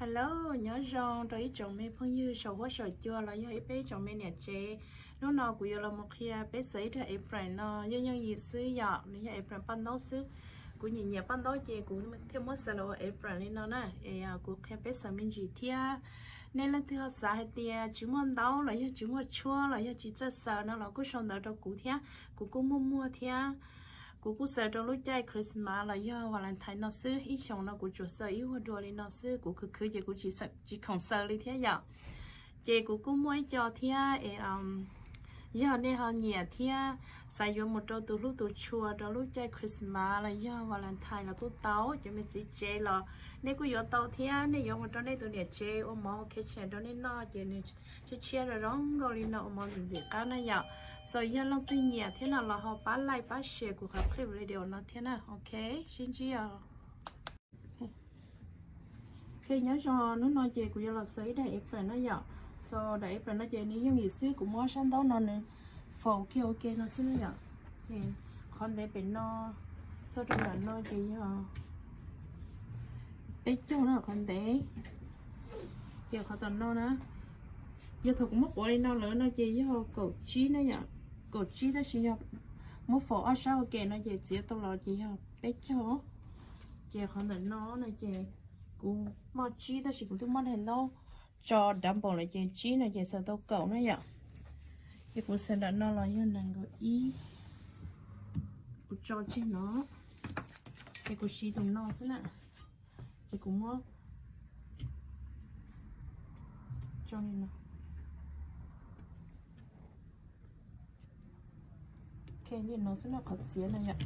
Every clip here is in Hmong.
Hello, nyob zoo rau ib tsoom me phooj ywg saum huab saum cua los yog ib peb tsoom me niam tsev. Hnub no kuv yuav los mus qhia peb xaws ib daim apron no yooj yooj yim xwb yom, nws yog apron paj ntaub xwb. Kuv nyiam nyiam paj ntaub ces kuv thiaj muab xaws los ua apron li no na. Es kuv qhia peb xaws me ntsis thiab. Nej leej twg ho xav hais tias tsis muaj ntaub los yog tsis muaj tshuab los yog tsis txawj xaws no los kuj sau ntawv rau kuv thiab, kuv kuj muaj muag thiab. Kuv kuj xaws rau lub caij Christmas los yog Valentine no xwb, ib xyoos no kuv tsuas xaws ib vuag dua li no xwb, kuv khwv khwv ces kuv tsis khoom xaws li thiab yom. Ces kuv kuj muaj ib co thiab es yog nej ho nyiam thiab xav yuav mus rau tus hlub tus tshua rau lub caij Christmas los yog Valentine los kuj tau, cov me txiv tsev los nej kuj yuav tau thiab, nej yuav mus rau nej tus niam tsev ua mov ua kitchen rau nej noj ces nws tshiab tshiab zoo zoo nkauj li no, ua mov ntxim ntxim qab na yom. So yog leej twg nyiam thiab no los ho pab like pab share kuv qhov clip video no thiab na. Ok, sib ntsib os. Ok, nyob zoo, hnub no ces kuv yuav los xaws ib daim apron na yom. So daim apron no ces nws yooj yim xwb, kuv muab sab ntaub no nws faus kiag ua ke no xwb na yom. Qhov ntev pem no txog rau nram no ces yog peb caug na qhov ntev. Ces qhov tom no na, yog thaum kuv muab quav li no lawm no ces yog kaum tsib na yom, kaum tsib tab sis yog muab faus ob sab ua ke no ces txiav tau los ces yog peb caug. Ces qhov ntawm no no ces kuv muaj tsib tab sis kuv twb muab daim ntaub tso dav npaum lawm ces tsib no ces xaws tau kaum na yom. Ces kuv xaws nram no los yog nees nkaum ib, kuv tso tseg no, ces kuv siv tus no xwb na. Ces kuv muab tso li no. Ok, li no xwb no qhov txiav no yom.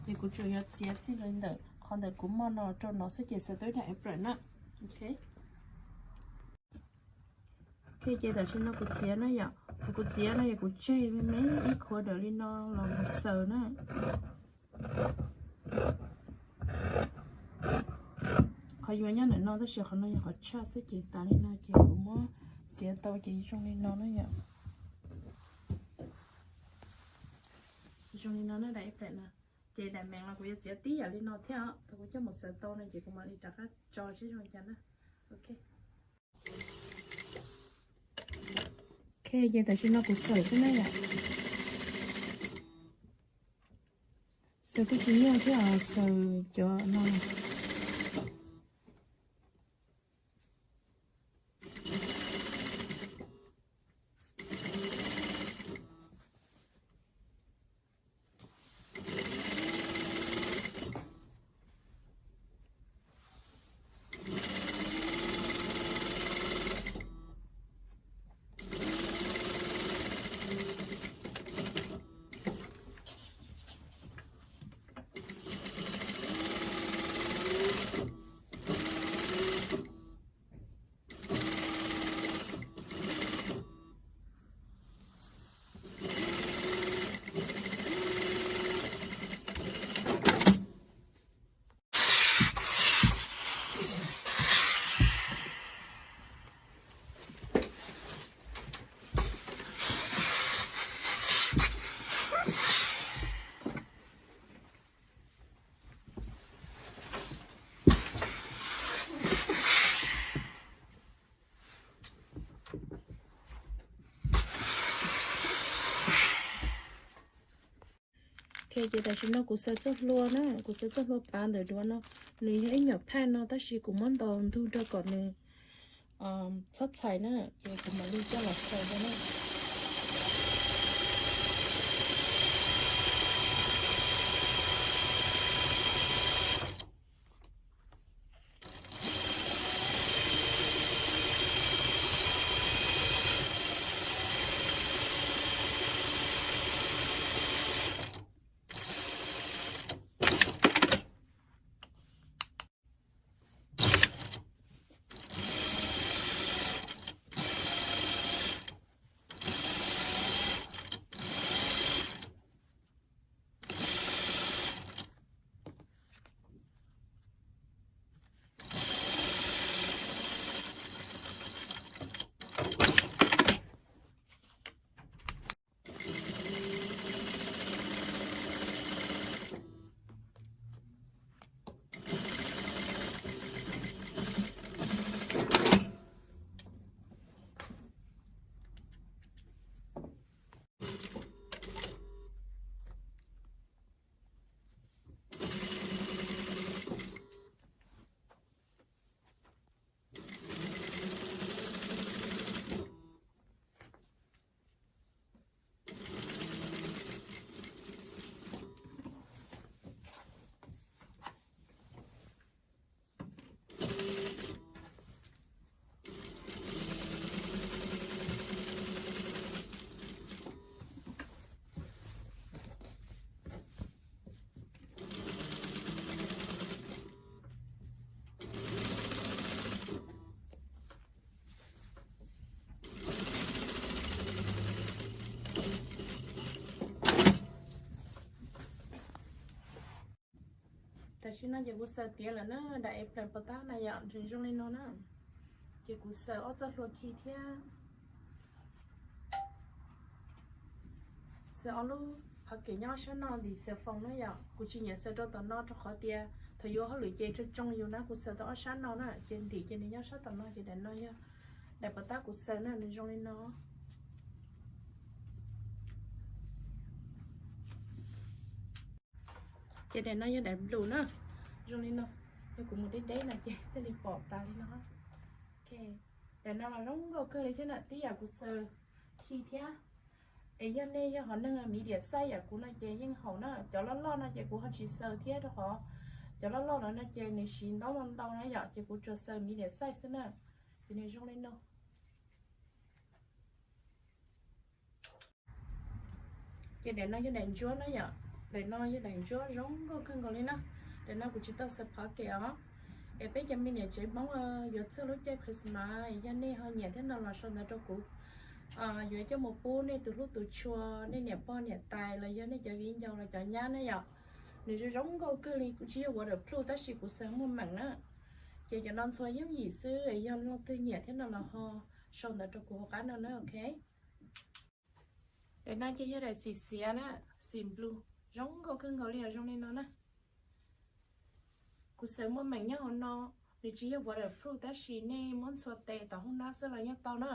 Ces kuv tsuas yuav txiav txij li ntawm qhov ntawm kuv muaj no rau no xwb ces xaws tau ib daim apron na. Ok, ces tam sim no kuv txiav na yom, thaum kuv txiav no yog kuv tseg me me ib khuav dawm li no los mus xaws na. Qhov yuav nyob ntawm no tab sis qhov no yog qhov tshaj xwb ces tas li no ces kuv muab txiav tau ces zoo li no na yom. Zoo li no na daim apron na. Ces daim meem los kuv yuav txiav tib yam li no thiab os, thaum kuv coj mus xaws tau no ces kuv mam li rov qab tso seb zoo li cas na. Ok. Ok, ces tam sim no kuv xaws xwb na yom. Xaws kuj tsis nyuaj thiab os, xaws cov no. Ok, ces tam sim no kuv xaws txoj hlua na, kuv xaws txoj hlua pav ntawm duav no, nws yog ib nyuam phaj no tab sis kuv muab ntaus ntug rau kom nws txhob txhais na, ces kuv mam li coj los xaws rau na. Tam sim no ces kuv xaws tiav lawm na, daim apron pos tab na yom, nws zoo li no na. Ces kuv xaws ob txoj hlua khi thiab xaws ob lub phov kem nyob sab no ntim xaws foos na yom. Kuv tsis nyiam xaws rau tom no rau qhov tias thaum yuav hauj lwm ces tsoo tsoo yus na, kuv xaws tau ob sab no na, ces ntim ces nws nyob sab tom no. Ces daim no yog daim pos tab kuv xaws na, nws zoo li no. Ces daim no yog daim blue na, zoo li no. Yog kuv mus deb deb no ces thiaj li pom tas li no. Daim no los zoo nkauj kawg li thiab na, tib yam kuv xaws khi thiab. Es yog nej yog hom neeg medium size yam kuv no ces yeej haum na. Cov loj loj no ces kuv ho tsis xaws thiab rau qhov cov loj loj no no ces nws siv ntaub ntau ntau na yom, ces kuv tsuas xaws medium size xwb na. Ces nws zoo li no. Ces daim no yog daim ntsuab na yom, daim no yog daim ntsuab zoo nkauj kawg nkaus li na. Daim no kuv tsis tau xaws phov kem os. Es peb cov me niam tsev Hmoob yuav txog lub caij Christmas, yog nej ho nyiam thiab no los sau ntawv rau kuv. Yuav coj mus pub nej tus hlub tus tshua, nej niam pog niam tais los yog nej cov viv ncaus los cov nyab na yom. Nws zoo zoo nkauj kawg li, kuv tsis yog waterproof tab sis kuv xaws muaj meem na. Ces cov no ntxhua yooj yim xwb, yog leej twg nyiam thiab no los ho sau ntawv rau kuv hauv qab no na, ok. Daim no ces yog daim xim xiav na, xim blue, zoo nkauj kawg nkaus li os, zoo li no na. Kuv xaws muaj meem nyob hauv no, nws tsis yog waterproof tab sis nej muab ntxhua tes tom hoob nab xwb los yeej tau na,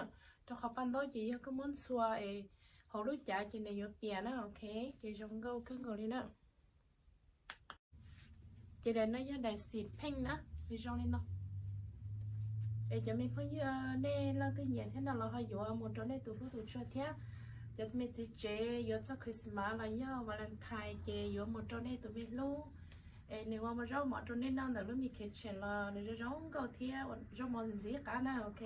rau qhov paj ntaub ces yog koj muab ntxhua es hauv lub cav ces nws yuav piam na, ok, ces zoo nkauj kawg nkaus li na. Ces daim no yog daim xim pheej na, nws zoo li no. Es cov me phooj ywg nej leej twg nyiam thiab no los ho yuav mus rau nej tus hlub tus tshua thiab. Cov me txiv tsev yuav txog Christmas los yog Valentine ces yuav mus rau nej tus me hlub. Es nws ua zaub mov rau nej noj ntawm lub me kitchen los nws zoo zoo nkauj thiab ua zaub mov ntxim ntxim qab na, ok.